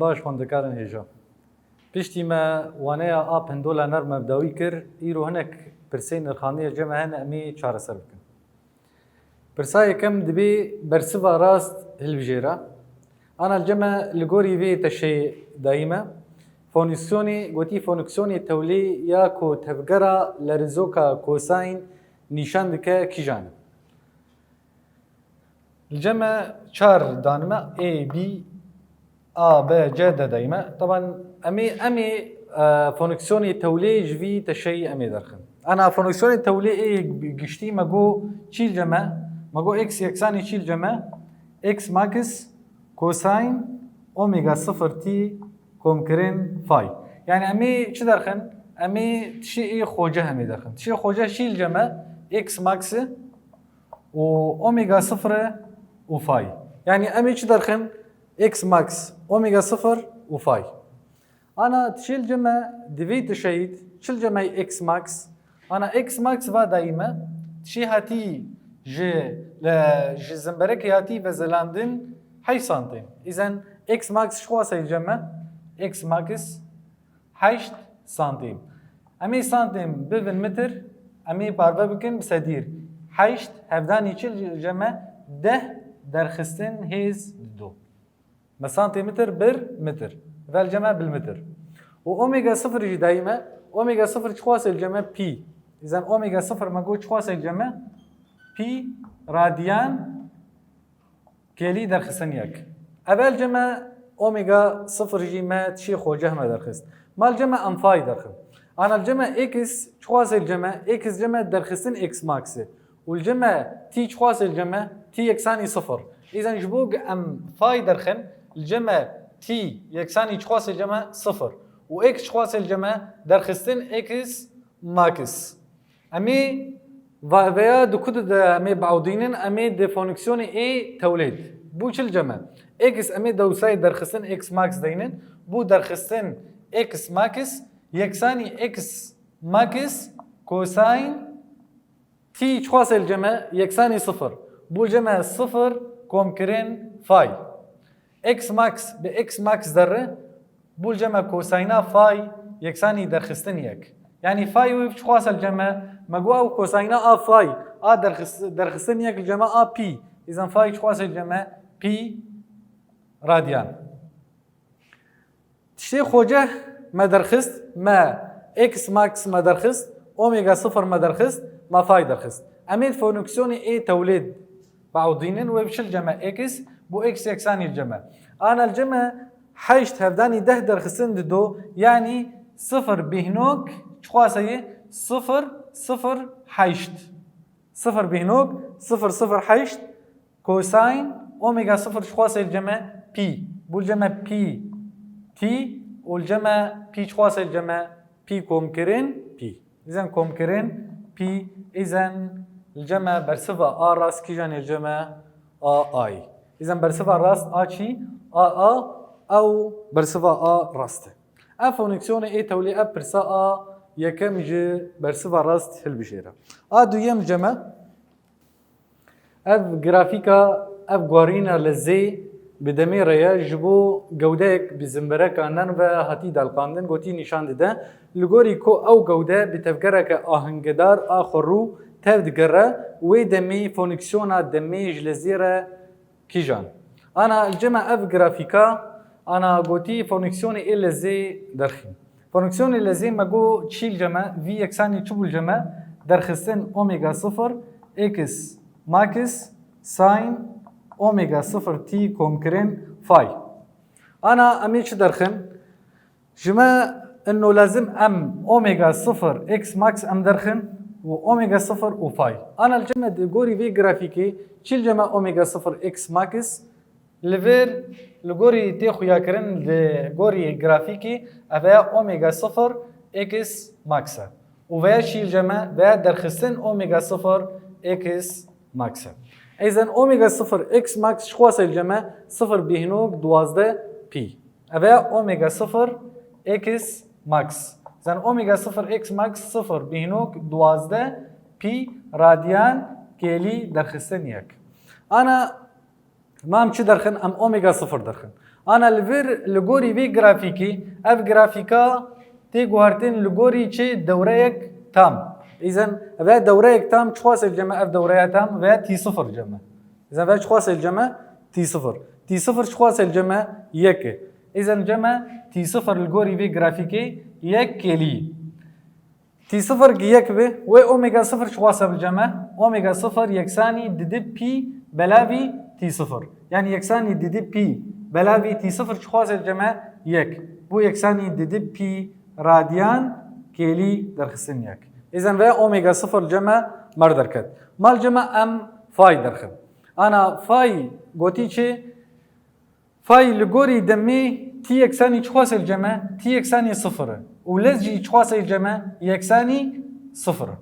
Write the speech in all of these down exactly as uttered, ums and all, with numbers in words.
Baş xwendekarên hêja. Piştî me waneya a pendola nerm me bi dawî kir, îro hinek pirsên nirxandinê cem me hene, em ê çareser bikin. Pirsa yekem, dibê bersiva rast hilbijêre. Ana li cem me li gorî vê teşeyê dayî me, fonksiyonê, gotî fonksiyonê tewlê ya ku tevgera lerizoka kosayn nîşan dike kîjan e? Li cem me çar danime A, B, A, B, C, D dayî me. Taban em ê, em ê, e, fonksiyonê tewlê ji vî teşeyî em ê derxin. Ana fonksiyonê tewlê ê giştî me got çî li cem me? Me got x yeksanî çî li cem me? X max kosayn omega sifir t komkirin phi. Yani em ê çi derxin? Em ê tişê ê xoceh em ê derxin. Tişê xoceh çî li cem me? X max û omega sifir û phi. Yani em ê çi derxin? X max, omega sifir û phi. Ana tişê li cem me di vê tişeyî, çi li cem me x max? Ana x max va dayî me, tişê hatî ji, le, ji zimberekê hatî vezelandin heşt santîm. Îzen x max çiqas e li cem me? X max heşt santîm. Em ê santîm bibin mitir, em ê parve bikin bi sedîr. Heşt hevdanî çi li cem me? Deh derxistin hêz dido. Me santîmetr bir mitir. Ve li cem me bil mitir. Û omega sifir jî dayî me. Omega sifir çiqas e li cem me? Pî. Îzen omega sifir me got çiqas e li cem me? Pî radyan kêlî derxistin yek. Ev e li cem me omega sifir jî me tişê xoceh me derxist. Ma li cem me em phi derxin. Ana li cem me x çiqas e li cem me? X li cem me derxistin x max e. Û li cem me t çiqas e li cem me? T yeksanî sifir. Îzen ji bo em phi derxin, li cem me t yeksanî çiqas e li cem me? Sifir. Û x çiqas e li cem me? Derxistin x max. Em ê va-, veya di ku de em ê biewdînin, em ê di fonksiyonê ê tewlêd. Bû çi li cem me? X em ê dewsayê derxistin x max deynin. Bû derxistin x max yeksanî x max kosayn t çiqas e li cem me? Yeksanî sifir. Bû li cem me sifir komkirin phi. X max bi x max derre, bû li cem me kosayna phi yeksanî derxistin yek. Yani phi wê çiqas e li cem me? Me got ew kosayna a phi, a derxis-, derxistin yek li cem me a pî. Îzen phi çiqas e li cem me? Pî radyan. Tiştê xoceh me derxist, me x max me derxist, omega sifir me derxist, me phi derxist. Em ê fonksiyonê ê tewlêd biewdînin, wê bi çi li cem me? X, bû x yeksanî li cem me. Ana li cem me heşt hevdanî deh derxistin dido, yanî sifir bîhnok çiqas e? Sifir sifir heşt. Sifir bîhnok sifir sifir heşt kosayn omega sifir çiqas e li cem me? Pî. Bû li cem me pî t û li cem me pî çiqas e li cem me? Pî komkirin pî. Îzen komkirin pî, îzen li cem me bersiva a rast kîjan e li cem me? A, ay. Îzen bersiva rast a çi? A, a, ew bersiva a rast e. Ev fonksiyonê ê tewlê, ev pirsa a yekem ji bersiva rast hilbijêre. A duyem li cem me. Ev grafîka, ev guharîna lezê bi demê re ye, ji bo gewdeyek bi zimbereka nerm ve hatî dalqandin, gotî nîşan dide. Li gorî ku ew gewde bi tevgereke ahengedar a xwerû tev digere, wê demê fonksiyona demê ji lezê re kîjan? Ana li cem me ev grafîka, ana gotî fonksiyonê ê lezê derxîn. Fonksiyonê lezê me got çi li cem me? V yeksanî çi bû li cem me? Derxistin omega sifir x max sine omega sifir t komkirin phi. Ana em ê çi derxin? Ji me ino lezim em omega sifir x max em derxin û omega sifir û phi. Ana li cem me di gorî vê grafîkê çi li cem me omega sifir x max? Li vir li gorî tê xuyakirin li gorî grafîkê ev ya omega sifir x max e. Û veya çi li cem me? Veya derxistin omega sifir x max e. Ey zen omega sifir x max çiqas e li cem me? Sifir bîhnok duwazdeh pî. Ev e omega sifir x max. Zen omega sifir x max sifir bîhnok duwazdeh pî radyan kêlî derxistin yek. Ana ma em çi derxin? Em omega sifir derxin. Ana li vir li gorî vê grafîkê, ev grafîka tê guhertin li gorî çi dewreyek tam. Îzen ve dewreyek tam çiqas ê li cem me ev dewreya tam ve T sifir li cem me. Îzen ve çiqas ê li cem me T sifir. T sifir çiqas ê li cem me yek e. Îzen li cem me T sifir li gorî vê grafîkê yek kêlî. T sifir gi yek bi, wê omega sifir çiqas e li cem me? Omega sifir yeksanî didi pî belavî T sifir. Yani yeksanî didi pî belavî T sifir çiqas e li cem me? Yek. Bu yeksanî didi pî radyan kêlî derxistin yek. Îzen ve omega sifir li cem me mer derket. Ma li cem me em fay derxin. Ana fay gotî çi? Fay li gorî demê T yeksanî çiqas ê li cem me? T yeksanî sifir e. Û lez jî çiqas ê li cem me? Yeksanî sifir e.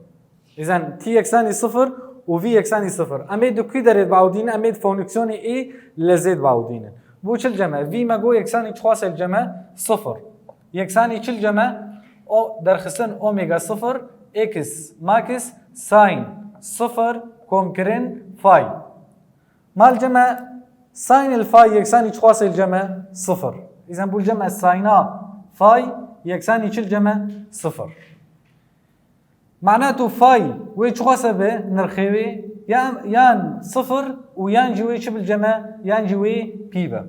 Îzen T yeksanî sifir û V yeksanî sifir. Em ê di kû derê biawdînin? Em ê di fonksiyonê ê lezê biawdînin. Bu çi li cem me? V me got yeksanî çiqas ê li cem me? Sifir. Yeksanî çi li cem me? O derxistin omega sifir, x max, sin sifir, komkirin fay. Ma li cem me sin el fay yeksanî çiqas ê li cem me? Sifir. Îzen bu li cem me sina fay yeksanî çi li cem me? Sifir. Mana tu fay wê çiqas e bi nirxê wê? Yan, yan sifir û yan jî wê çi bi li cem me? Yan jî wê pî be.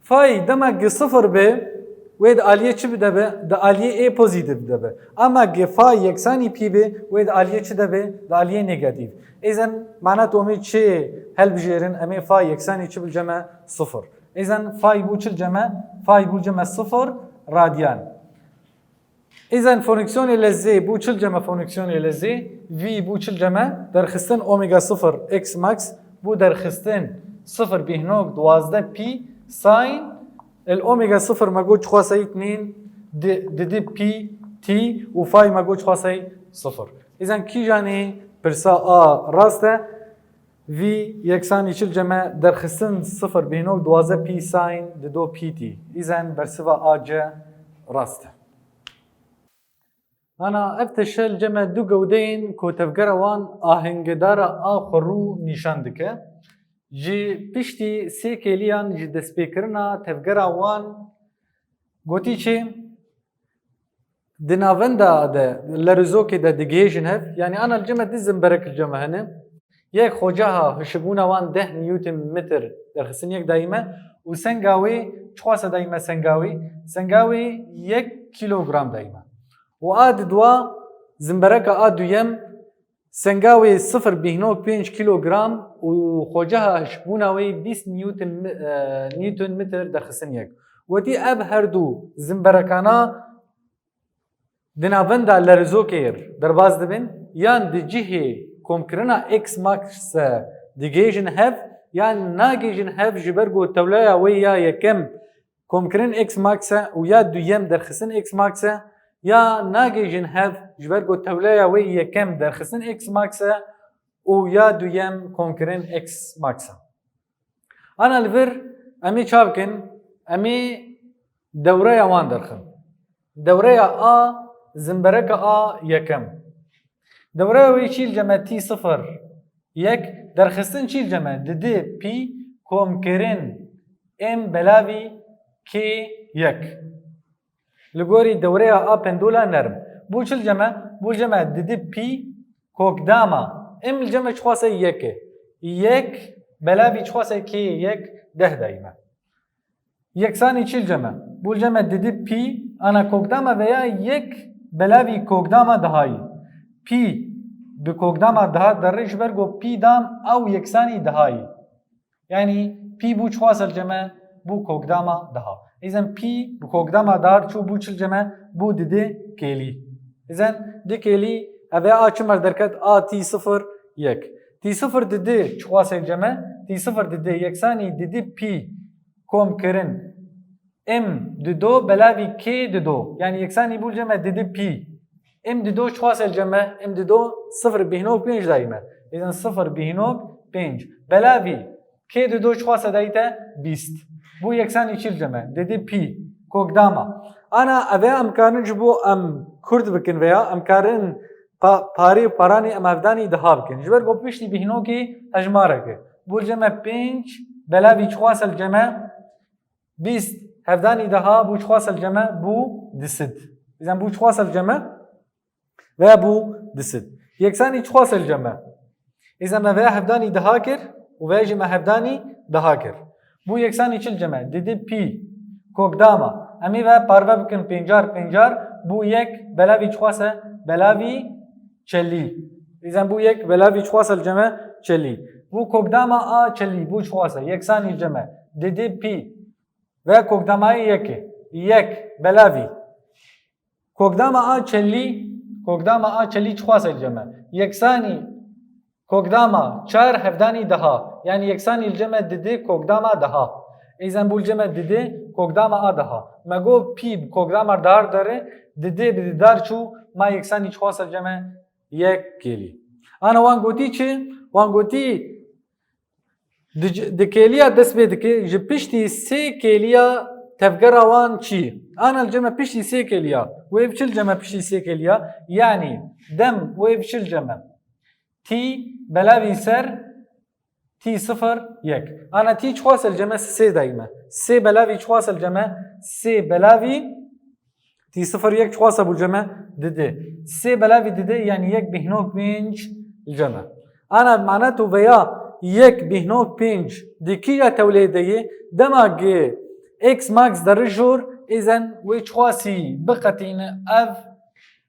Fay dema gi sifir be, wê di aliyê çi bi de be? Di aliyê ê pozîtîf de be. Ama gi fay yeksanî pî be, wê di aliyê çi de be? Di aliyê negatîf. Îzen mana tu em ê çi hilbijêrin? Em ê fay yeksanî çi bi li cem me? Sifir. Îzen fay bu çi li cem me? Fay bu li cem me sifir radyan. Îzen fonksiyonê lezê bu çi li cem me? Fonksiyonê lezê V bu çi li cem me? Derxistin omega sifir x max bu derxistin sifir bîhnok duwazdeh pî sin el omega sifir me got çiqas e? Îtnîn di, didi pî t û fay me got çiqas e? Sifir. Îzen kîjanê pirsa a rast e? V yeksanî çi li cem me? Derxistin sifir bîhnok duwazdeh pî sin dido pî t. Îzen bersiva a c rast e. Ana ev teşe li cem me du gewdeyên ku tevgera wan ahengedara a xwerû nîşan dike. Ji piştî sê kêliyan ji destpêkirina tevgera wan gotî çi? Di navenda de, lerîzokê de digihêjin hev, yanî ana li cem me du zimberek li cem me hene. Yek xwecaha hişibûna wan deh newton metre derxistin yek dayî me û senga wê çiqas e dayî me senga wê? Senga wê yek kilogram dayî me. Û a di dua zimbereka a duyem senga wê sifir bîhnok pênc kilogram û xwecaha hişbûna wê bîst newton mi-, e, newton metre derxistin yek. Gotî ev her du zimberekana di navenda lerîzokê derbas dibin, yan di cihê komkirina x max e digihêjin hev, yan nagihêjin hev ji ber ku tewleya wê ya yekem komkirin x max e û ya duyem derxistin x max e, ya nagihêjin hev ji ber ku tewleya wê yekem derxistin x max e û ya duyem komkirin x max e. Ana li vir em ê çav bikin, em ê dewreya wan derxin. Dewreya A, zimbereka A yekem. Dewreya wê çî li cem me? T sifir yek, derxistin çî li cem me? Didi pî komkirin M belavî K yek. Li gorî dewreya A pendola nerm. Bu çi li cem me? Bu li cem me didi pî kokdama M li cem me çiqas e? Yek e. Yek belavî çiqas e? K yek deh dayî me. Yeksanî çî li cem me? Bu li cem me didi pî, ana kokdama veya yek belavî kokdama dehayî. Pî bi kokdama deha derê ji ber ku pî dam ew yeksanî dehayî. Yanî pî bû çiqas e li cem me? Bû kokdama deha. Îzen pî bi kokdama deha çû bû çi li cem me? Bû didi kêlî. Îzen di kêlî ev ê a çi mer derket? A T sifir yek. T sifir didi çiqas e li cem me? T sifir didi yeksanî didi pî komkirin M dido belavî K dido. Yanî yeksanî bû li cem me didi pî. M dido çiqas e li cem me? M dido sifir bîhnok pênc dayî me. Îzen sifir bîhnok pênc belavî K dido çiqas e dayî te? Bîst. Bû yeksanî çî li cem me? Didi pî. Kokdama. Ana ev ê em karin ji bo em kurt bikin veya em karin pa-, parê û paranê em hevdanî deha bikin. Ji ber ku piştî bîhnokê hejmarek e. Bû li cem me pênc belavî çiqas e li cem me? Bîst hevdanî deha bû çiqas el ceme? Bû du sed. Îzen bû çiqas el ceme? Veya bû du sed. Yeksanî çiqas el ceme? Îzen me veya hevdanî deha kir û veya jî me hevdanî deha kir. Bû yeksanî çil ceme? Didi pî. Kokdama. Em ê ve parve bikin pêncar pêncar. Bû yek belavî çiqas e? Belavî çelî. Îzen bû yek belavî çiqas el ceme? Çelî. Bû kokdama a çelî bû çiqas e? Yeksanî ceme? Didi pî. Ve kokdamayê yekê. Yek belavî. Kokdama a çelî, kokdama a çelî çiqas el ceme? Yeksanî kokdama çar hevdanî deha. Yanî yeksanî el ceme didi kokdama deha. Îzen bû el ceme didi kokdama a deha. Me got pî bi kokdama dar dere, didi bi dar çû, ma yeksanî çiqas el ceme? Yek kêlî. Ana wan gotî çi? Wan gotî Di, di kêliya dest pê dike, ji piştî sê kêliya tevgera wan çi? Ana li ceme piştî sê kêliya. Wê biçil ceme piştî sê kêliya. Yanî dem wê biçil ceme? Tî belavî ser tî sifir yek. Ana tî çiqas el ceme? Sê dayme. Sê belavî çiqas el ceme? Sê belavî Tî sifir yek çiqas e bû ceme? Didi. Sê belavî didi, yanî yek bîhnok pênc ceme. Ana mana tu veya yek bîhnok pênc di kîja tewleyê de yê, dema gi x max deri jor, îzen wê çiqasî biqetîne ev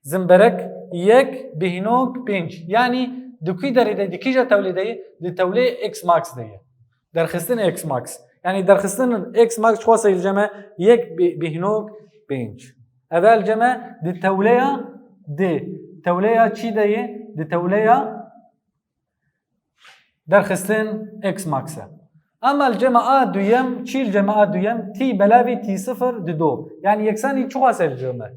zimberek yek bîhnok pênc. Yanî di kî derê de, di kîja tewlê de yê? Di tewleyê x max de yê. Derxistin x max. Yanî derxistin x max çiqas e li ceme? Yek bî-, bîhnok pênc. Ev e li ceme di tewleya di. Tewleya çi de yê? Di tewleya derxistin x max e. Ama li ceme a duyem, çi li ceme a duyem? Tî belavî tî sifir dido. Yanî yeksanî çiqas e li ceme?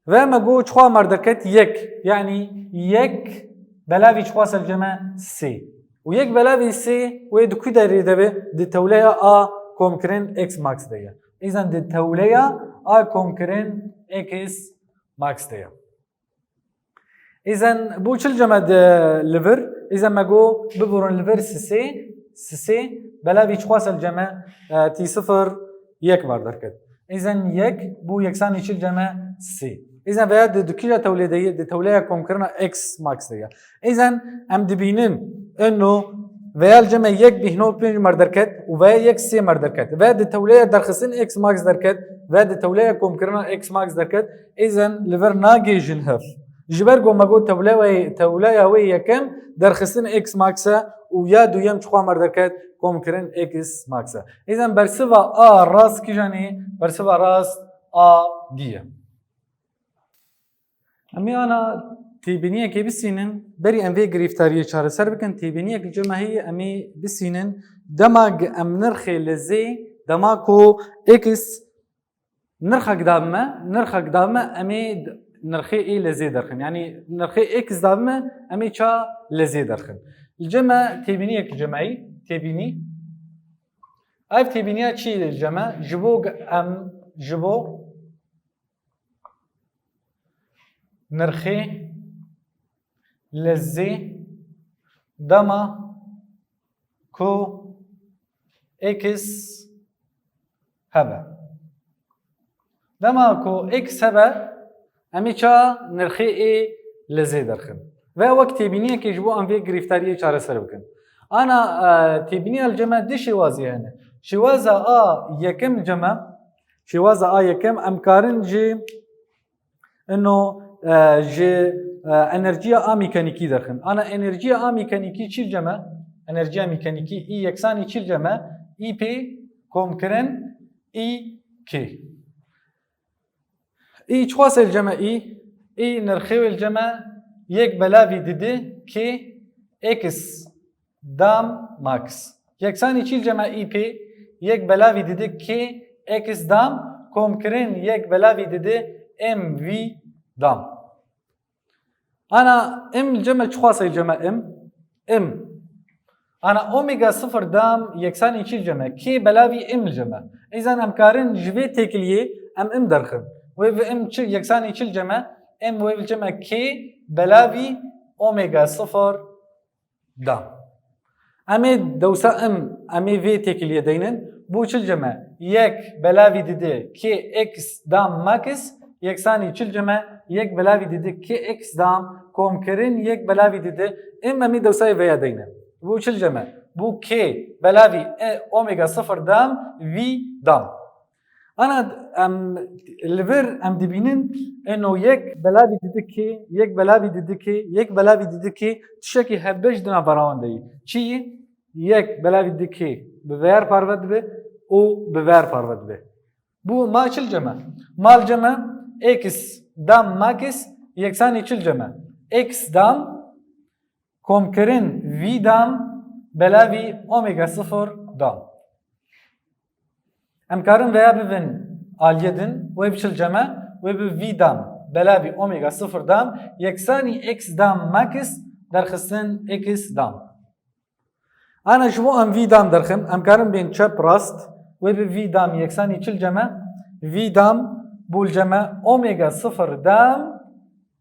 Ve me got çiqas mar derket? Yek. Yanî yek belavî çiqas e li ceme? Sê. Û yek belavî sê wê di ku derê de be? Di tewleya a komkirin x max de ye. Îzen di tewleya a komkirin x max de ye. Îzen bû çil ceme de li vir? Îzen me got biburin li vir sisê, sisê belavî çiqas e li ceme? E, tî sifir yek mar derket. Îzen yek bû yeksanî çil ceme? Sê. Îzen veya di, di kîja tewlê de ye? Di tewleya komkirina x max de ye. Îzen em dibînin ino veya li ceme yek bîhnok pênc mar derket û veya yek sê mar derket. Ve di tewleya derxistin x max derket, ve di tewleya komkirina x max derket. Îzen li vir nagihêjin hev. Ji ber ku me got tewleya wê, tewleya wê yekem derxistin x max e û ya duyem çiqas mar derket? Komkirin x max e. Îzen bersiva a rast kîjan e? Bersiva rast a dî ye. Em ê ana têbîniyekê bisînin, berî em vê girîftariyê çareser bikin, têbîniyek li cem me heye, em ê bisînin, dema em nirxê li zê, dema ku x nirxek dabime, nirxek dabime, em ê d-, nirxê ê li zê derxin. Yanî nirxê x dabime, em ê ça li zê derxin. Li cem me têbîniyek li cem me heye, têbînî. Ev têbîniya çi li cem me? Ji bo g-, em, ji bo nirxê li zê dema ku x hebe. Dema ku x hebe, em ê ça nirxê ê li zê derxin. Ve wek têbîniyekê ji bo em vê girîftariyê çareser bikin. Ana, e, têbîniya li cem me du şêwazê hene. Şêwaza a yekem li cem me, şêwaza a yekem em karin ji ino, e, ji, e, enerjiya a mîkanîkî derxin. Ana enerjiya a mîkanîkî çi li cem me? Enerjiya mîkanîkî E yeksanî çi li cem me? E pê komkirin E k. E çiqas e li cem me E? E nirxê wê li cem me yek belavî didi k x dam max. Yeksanî çi li cem me? E pê yek belavî didi k x dam komkirin yek belavî didi m v dam. Ana m li cem me çiqas e li cem me m? M. Ana omega sifir dam yeksanî çi li cem me? K belavî m li cem me. Îzen em karin ji vê têkiliyê em m derxin. Wê bi m çi, yeksanî çi li cem me? M wê bi cem me k belavî omega sifir dam. Em ê dewsa m, em ê vê têkiliyê deynin. Bû çil ceme yek belavî didi k x dam max yeksanî çil ceme yek belavî didi k x dam komkirin yek belavî didi. Em em ê dewsayê veya deyne. Bû çil ceme. Bû k belavî e, omega sifir dam v dam. Ana em li vir em dibînin eno yek belavî didi k, yek belavî didi k, yek belavî didi k tiştekî hevbeş di navbera wan de yî. Çi yî? Yek belavî didi k bi veyer parve dibe û bi veyer parve dibe. Bû ma çil ceme. Mal ceme x dam max yeksanî çil ceme x dam komkirin v dam belavî omega sifir dam. Em karin veya bibin aliyê din, wê bi çil ceme, wê bi v dam belavî omega sifir dam yeksanî x dam max derxistin x dam. Ana ji bo em v dam derxin, em karin bên çep rast, wê bi v dam yeksanî çil ceme, v dam bûl ceme omega sifir dam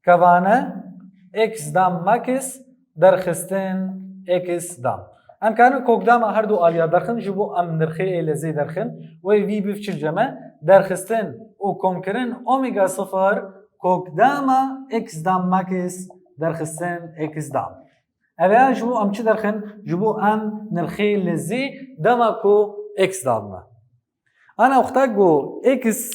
kevane x dam max derxistin x dam. Em karin kokdama her du aliya derxin, ji bo em nirxê ê lezê derxin, wê v biv çil ceme, derxistin û komkirin omega sifir kokdama x dam max derxistin x dam. Ev ya ji bo em çi derxin? Ji bo em nirxê lezê dema ku x dadime. Ana wexta ku x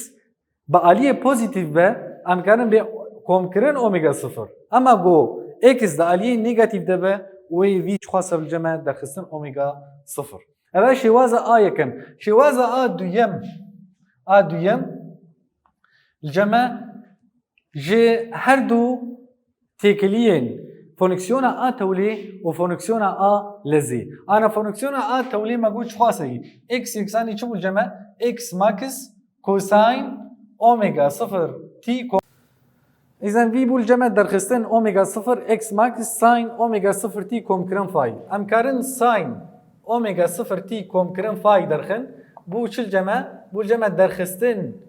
bi aliyê pozîtîf be, em karin bê komkirin omega sifir. Ema ku x di aliyê negatîf de be, wê vî çi xwasa bi ceme derxistin omega sifir. Ev e şêwaza a yekem. Şêwaza a duyem. A duyem li ceme ji her du têkiliyên fonksiyona a tewlê û fonksiyona a lezî. Ana fonksiyona a tewlê me got çi xwasa yî? X yeksanî çi bû ceme? X max cosine omega sifir t ko-, Îzen vî bû li ceme derxistin omega sifir x max sine omega sifir t komkirin phi. Em karin sine omega sifir t komkirin phi derxin. Bû çi li ceme? Bû li ceme derxistin.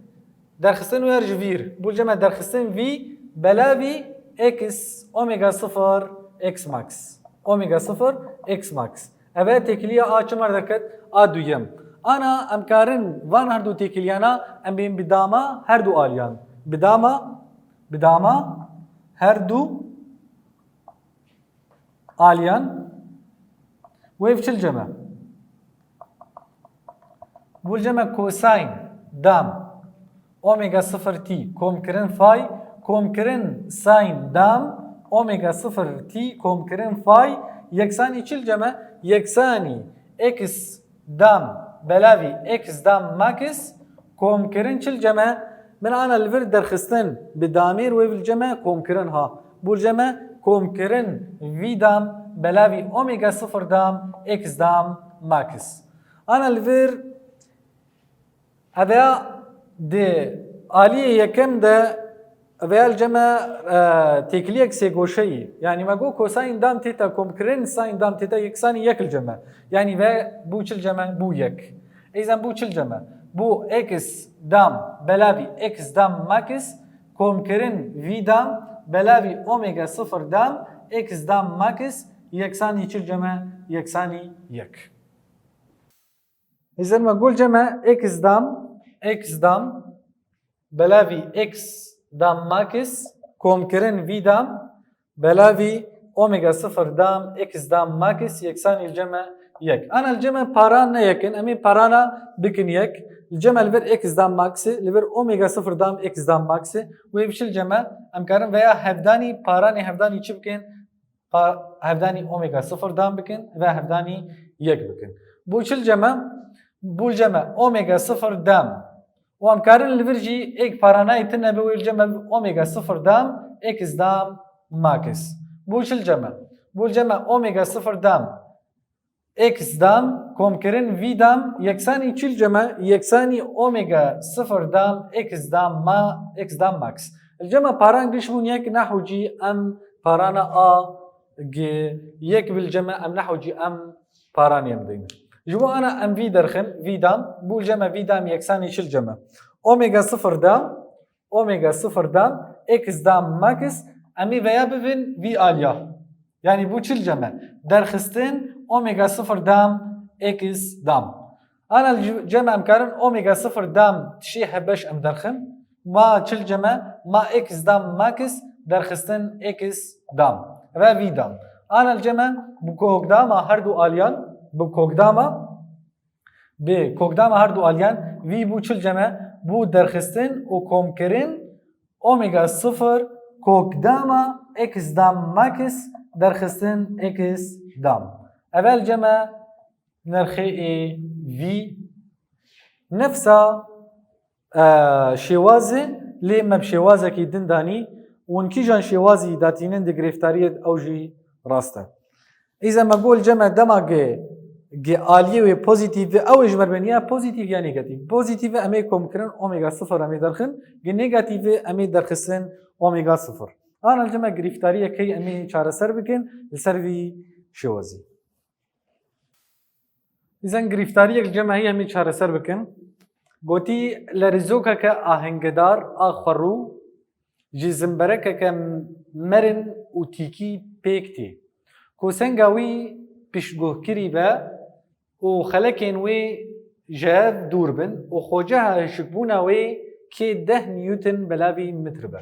Derxistin wer ji vîr. Bû li ceme derxistin vî belavî x omega sifir x max. Omega sifir x max. Ev e têkiliya a çima derket? A duyem. Ana em karin van her du têkiliyana em bên bi dama her du aliyan. Bi dama, bi dama her du aliyan wê çi li ceme? Bû li ceme cosine dam omega sifir t komkirin phi, komkirin sine dam omega sifir t komkirin phi yeksanî çi li ceme? Yeksanî x dam belavî x dam max komkirin çi li ceme? Min ana li vir derxistin bi damêr wê li ceme komkirin ha. Bû li ceme komkirin vî dam belavî omega sifir dam x dam max. Ana li vir ev ya di aliyê yekem de Veya li ceme, e, têkiliyek sêgoşeyî. Yanî me got cosine dam têta komkirin, sine dam têta yeksanî yek li ceme. Yanî ve bû çi li ceme? Bû yek. Îzen bû çi li ceme? Bû x dam belavî x dam max komkirin vî dam belavî omega sifir dam x dam max yeksanî çi li ceme? Yeksanî yek. Îzen me got li ceme x dam, x dam belavî x dam max komkirin vî dam belavî omega sifir dam x dam max yeksanî li ceme yek. Ana li ceme paran ne yekin, em ê parana bikin yek. Li ceme li vir x dam maxi, li vir omega sifir dam x dam maxi. Wê bi çi li ceme? Em karin veya hevdanî, paranê hevdanî çi bikin? Pa-, hevdanî omega sifir dam bikin ve hevdanî yek bikin. Bû çi li ceme? Bû li ceme omega sifir dam. Û em karin li vir jî êk paranayê tune be, wê li ceme omega sifir dam x dam max. Bû çi li ceme? Bû li ceme omega sifir dam x dam komkirin vî dam yeksanî çi li ceme? Yeksanî omega sifir dam x dam ma-, x dam max. Li ceme paran giş bûn yek, neho cî em parana a gi yek bi li ceme em neho cî em paranê em deyne. Ji bo ana em vî derxin, vî dam, bû li ceme vî dam yeksanî çi li ceme? Omega sifir dam, omega sifir dam, x dam max, em ê veya bibin vî aliya. Yanî bû çi li ceme? Derxistin omega sifir dam, x dam. Ana li cem em karin omega sifir dam tişê hevbeş em derxin. Ma çil ceme, ma x dam max derxistin x dam. Ve vî dam. Ana li ceme bi kokdama her du aliyan, bi kokdama, bi kokdama her du aliyan, vî bû çil ceme, bû derxistin û komkirin omega sifir kokdama x dam max derxistin x dam. Evel ceme nirxê ê vî nefsa, e, şêwazê, lê me bi şêwazekî din danî û hûn kîjan şêwazî datînin di girêftariyê de ew jî rast e. Îza me got li cem e dema gi, gi aliyê wê pozîtîf ve, ew ê ji me re bê ya pozîtîf ya negatîf. Pozîtîf ve em ê komkirin omega sifir em ê derxin, gi negatîf ve em ê derxistin omega sifir. Ana li cem e girêftariyekê em ê çareser bikin li ser vî şêwazî. Îzen girîftariyek li cem e heye em ê çareser bikin. Gotî, lerîzokeke ahengedar a xwerû ji zimberekeke merin û tîkî pêk tê. Kosenga wî piştguhkirî be û xelekên wê ji hev dûr bin û xoceha hişkbûna wê kê deh newton belavî mitr be.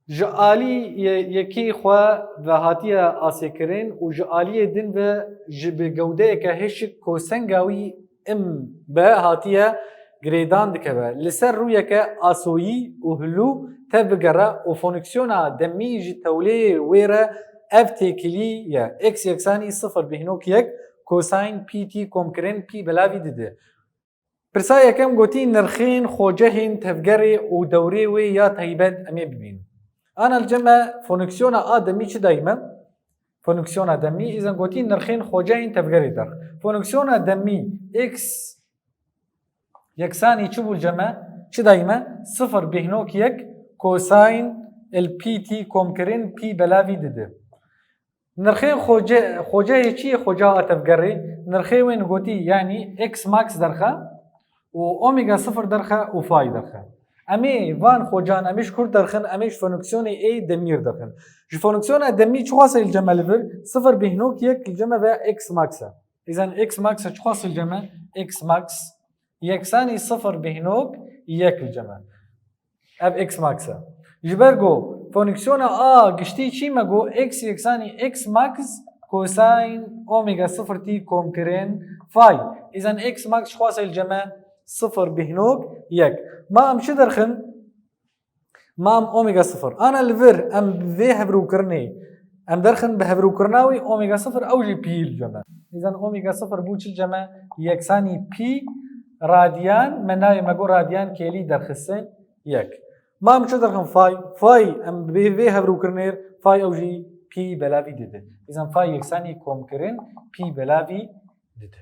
Ji alî ye-, yekê xwe ve hatiye asêkirin û ji aliyê din ve ji bi gewdeyeke hişk kosenga wî im be hatiye girêdan dikeve. Li ser rûyeke asoyî û hilû tev bigere û fonksiyona demî ji tewleyê wê re ev têkilî ye. X yeksanî sifir bîhnok yek kosayn P T komkirin P belavî dide. Pirsa yekem gotî nirxên xocehên tevgerê û dewrê wê ya taybet em ê bibînin. Ana li cem e fonksiyona a demî çi dayî me? Fonksiyona demî, îzen gotî nirxên xocehên tevgerê derx. Fonksiyona demî x yeksanî çi bû li cem e? Çi dayî me? Sifir bîhnok yek kosayn il P T komkirin P belavî didi. Nirxê xoce-, xoceyê çi ye, xoca a tevgerê? Nirxê wê gotî, yanî x max derxe û omega sifir derxe û phi derxe. Em ê van xocan, em ê ji kur derxin, em ê ji fonksiyonê ê demî derxin. Ji fonksiyona demî çiqas e li cem e li vir? Sifir bîhnok yek li cem e ve x max e. Îzen x max e çiqas e li cem e? X max yeksanî sifir bîhnok yek li cem e. Ev x max e. Ji ber ku fonksiyona a giştî çi me got, x yeksanî x max kosayn omega sifir t komkirin phi. Îzen x max çiqas e li cem e? Sifir bîhnok yek. Ma em çi derxin? Ma em omega sifir. Ana li vir em vê hevrûkirinê em derxin bi hevrûkirina wî omega sifir ew jî pî li cem e. Îzen omega sifir bû çi li cem e? Yeksanî pî radiyan, me nayê me got radiyan kêlî derxistin yek. Ma em çi derxin phi? Phi em bi vê hevrûkirinê phi ew jî pî belavî didi. Îzen phi yeksanî komkirin pî belavî didi.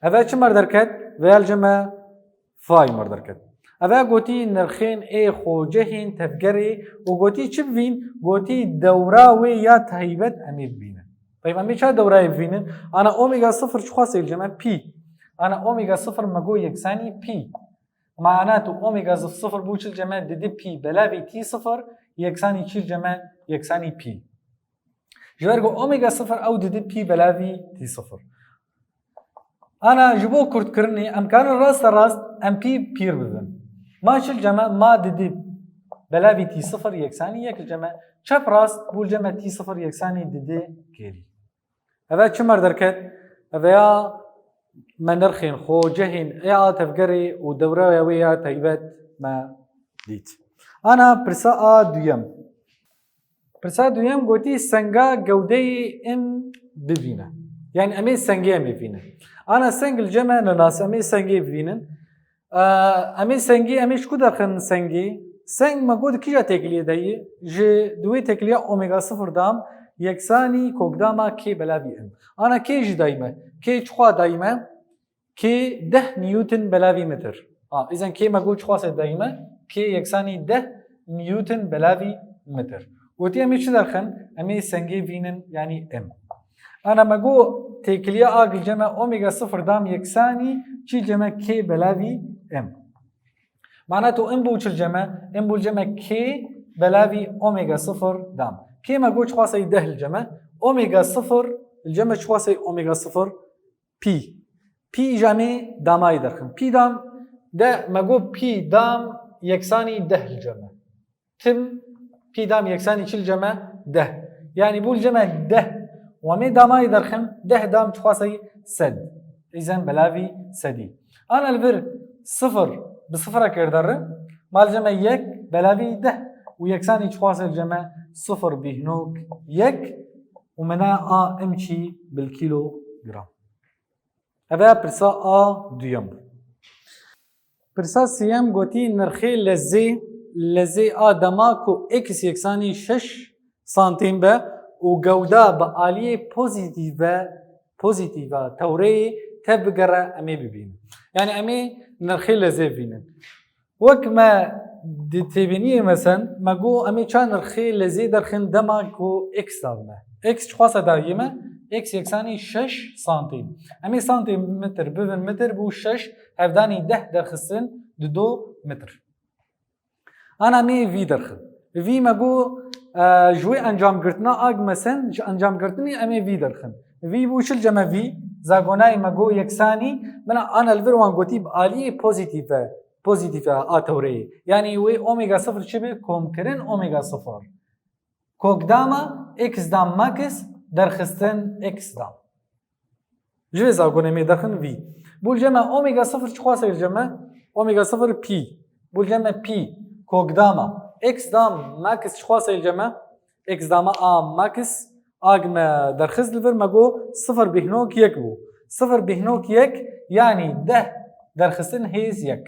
Eve çi mer derket? Veya li cem e phi mer derket. Eve gotî nirxên ê xocehên tevgerê û gotî çi bivîn? Gotî dewra wê ya taybet em ê bibînin. Tayb em ê ça dewrayê bivînin? Ana omega sifir çiqas e li cem e? Pî. Ana omega sifir me got yeksanî pî. Mana tu omega sifir bû çi li cem e? Didi pî belavî t sifir yeksanî çi li cem e? Yeksanî pî. Ji ber ku omega sifir ew didi pî belavî t sifir. Ana ji bo kurtkirinê em karin raste rast em pî pîr bibin. Ma çi li cem e? Ma didi belavî t sifir yeksanî yek li cem e. Çep rast bû li cem e t sifir yeksanî didi kêlî. Eve çi mer derket? Eve ya me nirxên xocehên ê a tevgerê û dewraya wê ya taybet me dît. Ana pirsa a duyem. Pirsa duyem gotî senga gewdeyê in bivîne. Yani em ê sengê em ê vînin. Ana seng li cem e ne nas, em ê sengê bivînin. Ee, em ê sengê, em ê ji ku derxin sengê? Seng me got kîja têkiliyê de ye? Ji di wê têkiliya omega sifir dam yeksanî kokdama kê belavî in. Ana kê jî dayî me? Kê çiqas dayî me? Kê deh newton belavî mitr. A, îzen kê me got çiqasê dayî me? Kê yeksanî deh newton belavî mitr. Gotî em ê çi derxin? Em ê sengê vînin, yanî m. Ana me got têkiliya a li cem e omega sifir dam yeksanî çi li cem e kê belavî m. Mana tu m bû çi li cem e? M bû li cem e kê belavî omega sifir dam. Kê me got çiqasê deh li cem e? Omega sifir li cem e çiqasê omega sifir? Pî. Pî îja me damayî derxin. Pî dam de me got pî dam yeksanî deh li cem e. Tim pî dam yeksanî çi li cem e? Deh. Yanî bû li cem e deh. Û em ê damayî derxin, deh dam çiqaseyî sed. Îzen belavî sedî. Ana li vir sifir bi sifira kêr derre, ma li cem e yek belavî deh. Û yeksanî çiqaseyî li cem e sifir bîhnok yek. Û mene a imçî bil kîlogram. Eve pirsa a duyem bû. Pirsa siyem gotî nirxê lezê, lezê a dema ku x yeksanî şeş santîm be û gewda bi aliyê pozîtîf ve, pozîtîf a tewreyê tev bigere, em ê bibînin. Yanî em ê nirxê lezê bibînin. Wek me di têbîniyê me sen, me got em ê çar nirxê lezê derxin dema ku x da me. X çiqasa dayî me? X yeksanî şeş santîm. Em ê santîmetr bibin mitr, bû şeş hevdanî deh derxistin dido mitr. Ana em ê vî derxin. Vî me got, e, ji wê encamgirtina a gi me sen, ji encamgirtinê em ê vî derxin. Vî bû çi li cem e vî? Zagonayê me got yeksanî, mina ana li vir wan gotî bi aliyê pozîtîf e. Pozîtîf e a tewreyê. Yanî wê omega sifir çi be? Komkirin omega sifir. Kokdama x dam max derxistin x dam. Ji vê zagonê me derxin vî. Bû li cem e omega sifir çiqaseyî li cem e? Omega sifir pî. Bû li cem e pî. Kokdama x dam max çiqaseyî li cem e? X dama a max a gi me derxist li vir me got sifir bîhnok yek bû. Sifir bîhnok yek, yanî deh derxistin hêz yek.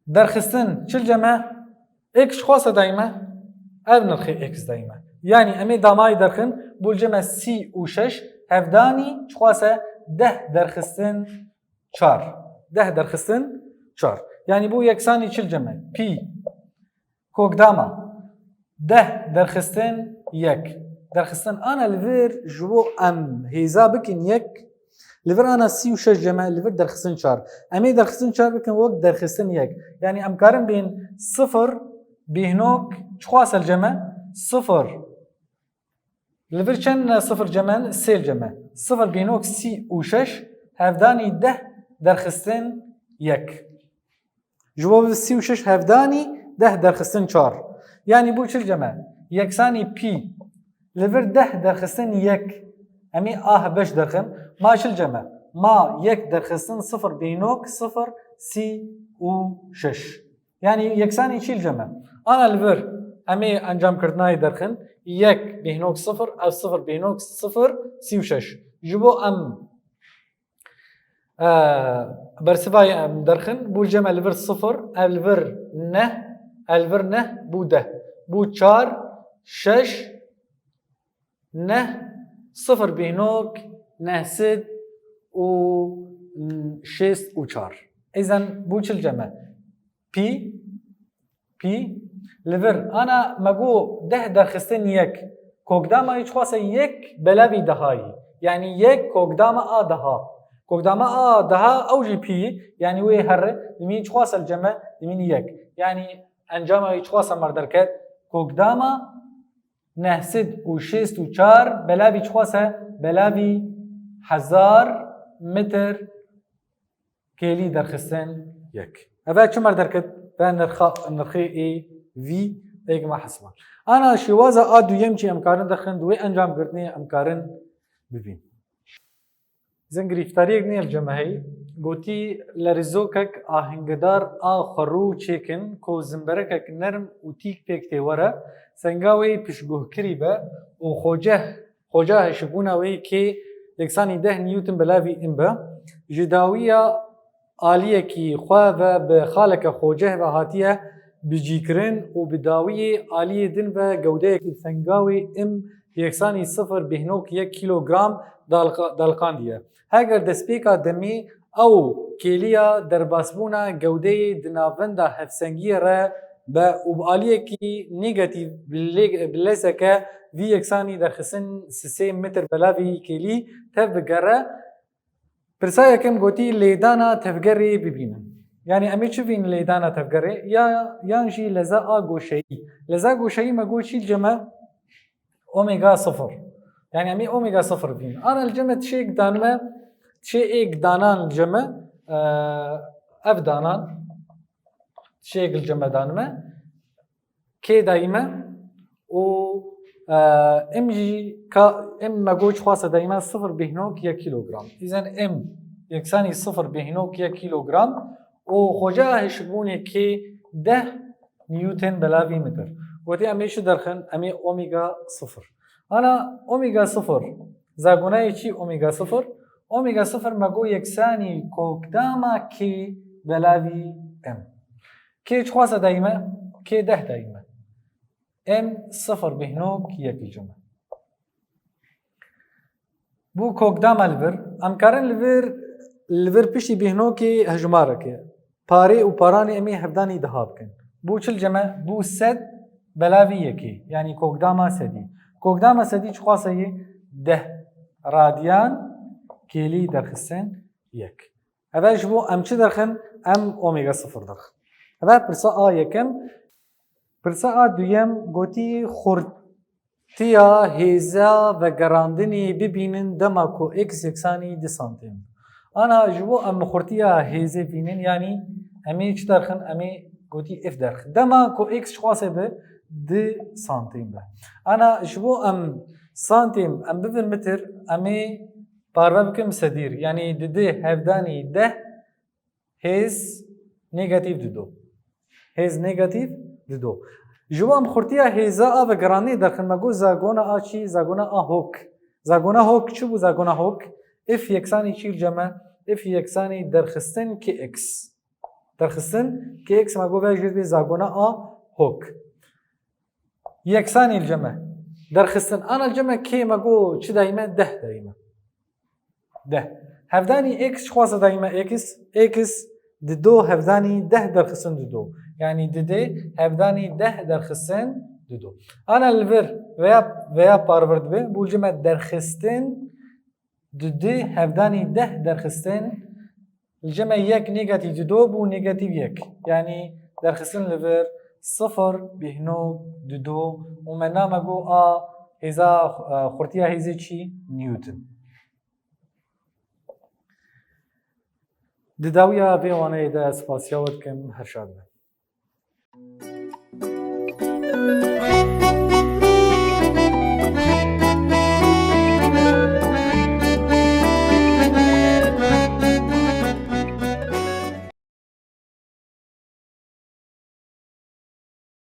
Derxistin çi li cem e? X çiqasa dayî me? Ev nirxê x dayî me. Yanî em ê damayî derxin, bû li cem e sî û şeş hevdanî çiqasa deh derxistin çar. Deh derxistin çar. Yanî bû yeksanî çi li cem e? Pî. Kokdama. Deh derxistin yek. Derxistin ana li vir ji bo em hêza bikin yek. Li vir ana sî û şeş cem e, li vir derxistin çar. Em ê derxistin çar bikin wek derxistin yek. Yanî em karin bên sifir bîhnok çiqasa li cem e? Sifir. Li vir çend sifir cem e? Sê li cem e. Sifir bîhnok sî û şeş hevdanî deh derxistin yek. Ji bo sî û şeş hevdanî deh derxistin çar. Yanî bû çi li cem e? Yeksanî pî. Li vir deh derxistin yek. Em ê a beş derxin. Ma çi li cem e? Ma yek derxistin sifir bîhnok sifir sî û şeş. Yanî yeksanî çi li cem e? Ana li vir em ê encamkirtinayê derxin. Yek bîhnok sifir, ev sifir bîhnok sifir sî û şeş. Ji bo em e, bersivayê em derxin, bû cem e li vir sifir, ev li vir neh, ev li vir neh bû deh. Bû çar, şeş, neh, sifir bîhnok neh sed û şêst û çar. Îzen bû çi li cem e? Pî, pî, li vir, ana me got deh derxistin yek. Kokdama wî çiqasa yek belavî dehayî. Yanî yek kokdama a deha. Kokdama a deha ew jî pî, yanî wê here, dimî çiqasa li cem e, dimî yek. Yanî encama wî çiqasa me derket? Kokdama neh sed û şêst û çar belavî çiqasa? Belavî hezar mitr kêlî derxistin yek. Eve çi me derket? Ve nirxa, nirxê ê vî êk me hesban. Ana şêwaza a duyem jî em karin derxin, di wê encamgirtinê em karin bibîn. Zin girîftariyek nîne li cem me heyî. Gotî, lerîzokek ahengedar a xwerû çêkin ku zimberekek nerm û tîk pêk tê were, senga wê piştguhkirî be û xoceh, xoca hişibûna wê kê yeksanî deh newton belavî in be. Ji dawiya aliyekî xwe ve bi xaleke xoceh ve hatiye bicîkirin û bi dawiyê aliyê din ve gewdeyekî senga wê im yeksanî sifir bîhnok yek kîlogram dalqa-, dalqandiye. Heger destpêka demê ew kêliya derbasbûna gewdeyê di navenda hevsengiyê re be û bi aliyekî negatîf bi lê-, bi lezeke vî yeksanî derxistin sisê metr belavî kêlî tev bigere, pirsa yekem gotî lêdana tevgerê bibînin. Yanî em ê çi bînin lêdana tevgerê? Ya, yan jî leza a goşeyî. Leza goşeyî me got çi li cem e? Omega sifir. Yanî em ê omega sifir bînin. Ana li cem e tiştek danime, Tişê êk danan li cem e, e, ev danan, tişê êk li cem e dan me, kê dayî me û, e, em jî ka, em me got çi xwasa dayî me sifir bîhnok yek kilogram. Îzen em yeksanî sifir bîhnok yek kilogram û xwecaya hişkbûnê kê deh newton belavî metir. Gotî em ê çi derxin? Em ê omega sifir. Ana omega sifir, zagonayê çi omega sifir? Omega sifir me got yeksanî kokdama kê belavî m. Kê çi xwasa dayî me? Kê deh dayî me. M sifir bîhnok yek li cem e. Bû kokdama li vir. Em karin li vir, li vir piştî bîhnokê hejmareke. Parê û paranê em ê hevdanî deha bikin. Bû çi li cem e? Bû sed belavî yekê. Yanî kokdama sedî. Kokdama sedî çi xwasa ye? Deh radyan kêlî derxistin yek. Eve ji bo em çi derxin? Em omega sifir derxin. Eve pirsa a yekem. Pirsa a duyem gotî xurtiya hêza vegerandinê bibînin dema ku x yeksanî du santîm. Ana ji bo em xurtiya hêzê bînin, yanî em ê çi derxin? Em ê gotî f derxin. Dema ku x çi xwase be? Du santîm be. Ana ji bo em santîm em bibin mitir, em ê parve bikin sedîr. Yanî di dê hevdanî deh hêz negatîf dido. Hêz negatîf dido. Ji bo em xurtiya hêza a vegerandinê derxin, me got zagona a çi? Zagona a Hooke. Zagona Hooke çi bû zagona Hooke? F yeksanî çi li cem e? F yeksanî derxistin kx. Derxistin kx me got ve jê re bê zagona a Hooke. Yeksanî li cem e. Derxistin. Ana li cem e kê me got çi dayî me? Deh dayî me. Deh. Hevdanî x çi xwasa dayî me x? X dido hevdanî deh derxistin dido. Yanî didê hevdanî deh derxistin dido. Ana li vir veya, veya parvir dibe. Bû li cem e derxistin didê hevdanî deh derxistin. Li cem e yek negatîf dido bû negatîf yek. Yanî derxistin li vir sifir bîhnok dido û me name got a hêza, e, xurtiya hêzê çi? Newton. Di dawiya vê waneyê de spasiya we dikim, her şad be.